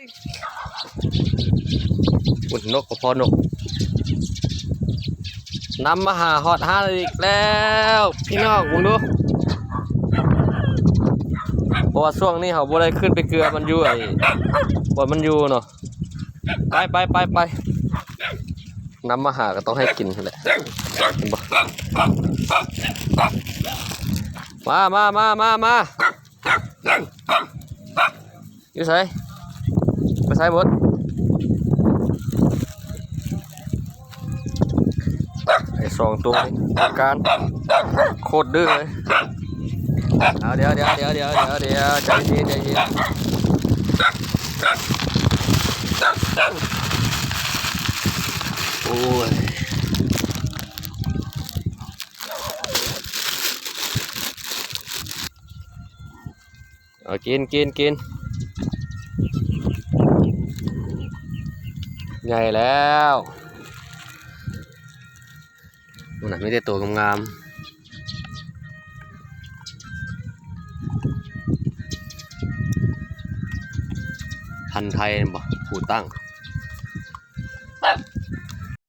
ອຸ້ນ ນົກກໍພໍນົກ ນຳມາຫາຮອດຮ້ານອີກແລ້ວ ພີ່ນ້ອງເບິ່ງດູ. ເພາະວ່າຊ່ວງນີ້ເຮົາບໍ່ໄດ້ຂຶ້ນໄປເກືອມັນຢູ່ ໄອ້ ບ່ອນມັນຢູ່ເນາະ. ໄປ ໄປ ໄປ ໄປ ນຳມາຫາກໍຕ້ອງໃຫ້ກິນຫັ້ນແຫຼະ ເຫັນບໍ່? ມາ ມາ ມາ ມາ ມາ. ຢູ່ໃສ? ໄປໃສໝົດ? ໄອ້ສອງໂຕນີ້ ການໂຄດດື້ເລີຍ. ເອົາ ດຽວ ດຽວ ດຽວ ດຽວ ດຽວ ດຽວ ໃຈເຢັນ ໃຈເຢັນ. ໂອ້ຍ ເອົາ ກິນ ກິນ ກິນ. ໃຫຍ່ແລ້ວ ພຸ້ນນະ ມີແຕ່ໂຕງາມໆ ພັນໄທແມ່ນບໍ່? ຜູ້ຕັ້ງ